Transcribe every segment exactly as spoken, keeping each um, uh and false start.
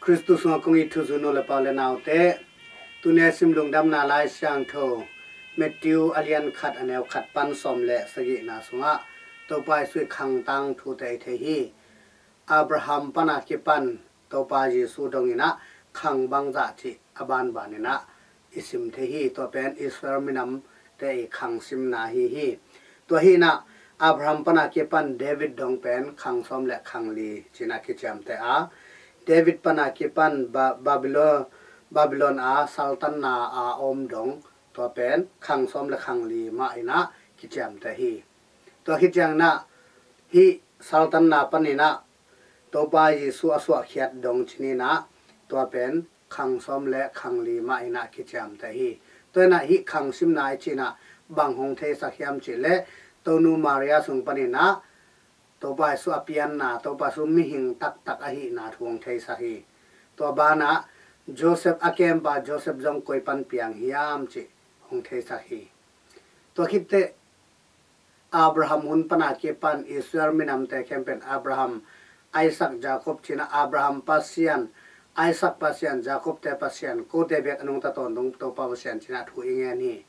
Khristu sungah kong it thuzui nu le pa u le naute, tuni a sim Lungdamna Lai Siangtho Matthew a lian khat, a neu khat pan sawm le sagihna sungah Topa Jesuh i khang tangthute i thei hi. Abraham pana kipan Topa Jesuh dongin ah khang bangzah cih a banbanin ah i sim thei hi. Tua pen Israel minamte i khang simna hi hi. Tua hi in ah Abraham pana kipan David dong pen khang sawm le khang li ci-in ah kiciamteh a, David pana kipan Ba-, Babylon, Babylon a saltanna a om dong, tua pen khang sawm le khang li mah in ah kiciamteh hi. Tua khit ciangin ah hih saltanna panin ah Topa Jesuh a suahkhiat dong ci-in ah tua pen khang sawm le khang li mah in ah kiciamteh hi. Tua in ah hih khang simna i cih in ah bang hong theisak hiam cih leh, Tonu Maria sung panin ah Topa Jesuh a pianna, Topa Jesuh mihing taktak ahihna thu hong theisak hi. Tua banah Joseph a kempa Joseph zong koi pan piang hiam cih hong theisak hi. Tua khit teh Abraham hun pana kipan Israel minamte khempeuh in Abraham, Isaac, Jacob ci-in ah Abraham Pasian, Isaac Pasian, Jacob-te Pasian, kote bek a nungta tawntung Topa Pasian ci-in ah thu i ngen hi.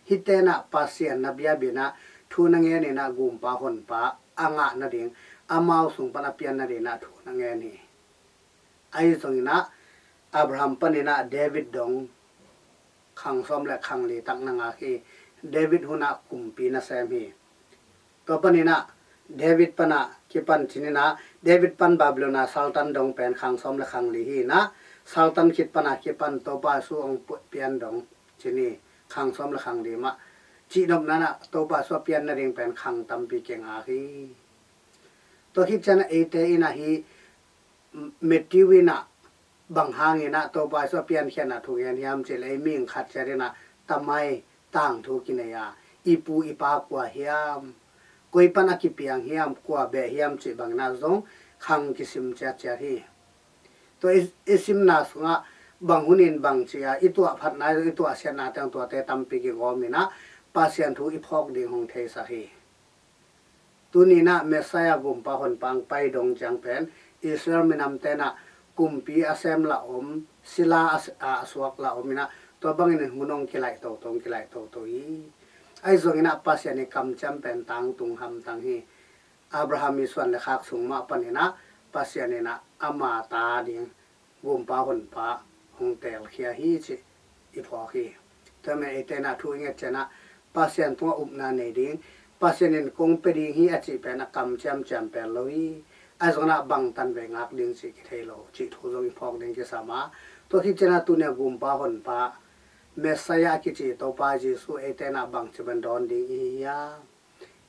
Hihte in ah Pasian na biakpiakna thu na ngen in ah Gumpa Honpa a ngah nading, amau sung pan a pian nading in ah thu na ngen hi. Ahi zongin ah Abraham panin ah David dong khang sawm le khang li tak na ngak hi. David hun ah kumpi na sem hi. Tua panin ah David pana kipan ci-in ah, David pan Babylon a saltan dong pen khang sawm le khang li hi in ah, saltan khit pana kipan Topa Jesuh hong pian dong ci-in khang sawm le khang li mah. Cihnopna in ah Topa Jesuh a pian nading pen khang tampi kingak hi. Tua khit ciangin ah eite in ah hih Matthew in ah bang hangin ah Topa Jesuh a piankhiatna thu ngen hiam cih leh, ei mihing khat ciat in ah tamai tangthu kinei a, i pu i pa kua hiam, koi pan a kipiang hiam, kua beh hiam cih bangin ah zong khang kisim ciatciat hi. Tua i, i simna sungah bang hunin bang ci-a i tuahphatna, i tuahsiatna teng tuate tampi kigawm in ah Pasian thu i phawk ding hong theisak hi. Tuni in ah Messiah Gumpa Honpa hong pai dong ciang pen Israel minamte in ah kumpi a sem lah om, sila a, a suak lah om in ah, tua bangin hun hong kilaih toto, hong kilaih toto hi. Ahi zongin ah Pasian i kamciam pen tangtung hamtang hi. Abraham i suan le khak sung mah panin ah Pasian in ah ama ta ding Gumpa Honpa hong teelkhia hi cih i phawk hi. Tua manin eite in ah thu i nget ciangin ah Pasian tungah upna nei ding, Pasian in kong pia ding hi a cih pen a kamciamciam pen lo hi. Ahi zongin ah bang tanvei ngak ding cih kithei lo cih thu zong i phawk ding kisam a, tua khit ciangin ah tuni a Gumpa Honpa, Messiah a kici Topa Jesuh eite in ah bangci bangin dawn ding i hi hiam?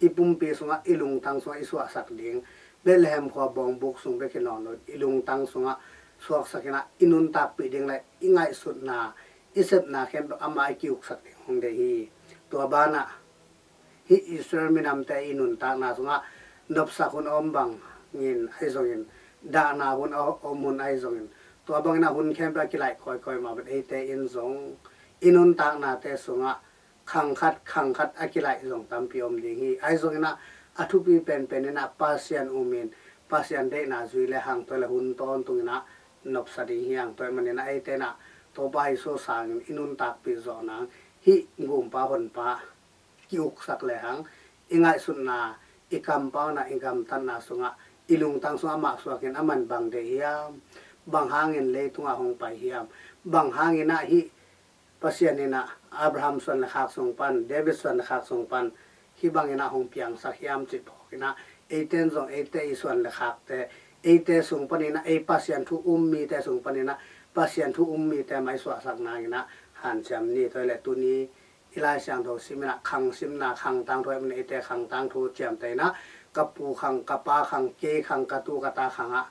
I pumpi sungah, i lungtang sungah i suahsak ding, Bethlehem khua bawngbuk sung bek hi nawn lo, i lungtang sungah suaksak in ah i nuntakpih ding le i ngaihsutna, i sepna khempeuh amah i ki-uksak ding hong deih hi. Tua banah hih Israel minamte i nuntakna sungah nopsak hun a om bangin ahi zongin, dahna hun a om hun ahi zongin, tua bangin ah hun khempeuh a kilaih kawikawi mah bangin eite in zong i nuntaknate sungah khang khat khang khat a kilaih zong tampi om ding hi. Ahi zongin ah a thupi penpen in ah Pasian um in, Pasian deihna zui le hang, tua le hun tawntung in ah nopsa ding hi hang. Tua ahih manin ah eite in ah Topa Jesuh sangin i nuntakpih zawh nang, hih Gumpa Honpa ki-uksak le hang, i ngaihsutna, i kampauna, i gamtatna sungah, i lungtang sungah amah suakin aman bang deih hiam, bang hangin leitungah hong pai hiam, bang hangin ah hih Pasian in ah Abraham suan le khak sung pan, David suan le khak sung pan hih bangin ah hong piangsak hiam cih phawk in ah, eite in zong eite i suan le khakte, eite sung panin ah, ei Pasian thu um mite sung panin ah Pasian thu um mite mah i suahsak nangin ah hanciam ni. Tua hi leh tuni i Lai Siangtho sim in ah khang simna, khang tangthu ahih manin eite khang tangthu ciamteh in ah, ka pu khang, ka pa khang, kei khang, ka tu ka ta khang ah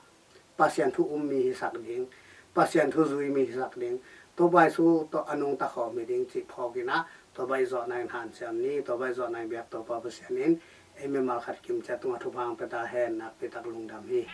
Pasian thu um mi hisak ding, Pasian thu zui mi hisak ding, Topa Jesuh tawh a nungta khawm hi ding cih phawk in ah, tua bang i zawh nangin hanciam ni. Tua bang i zawh nangin biak Topa Pasian in ei mimal khat kim ciat tungah thupha hong pia ta hen. Nakpi tak lungdam hi.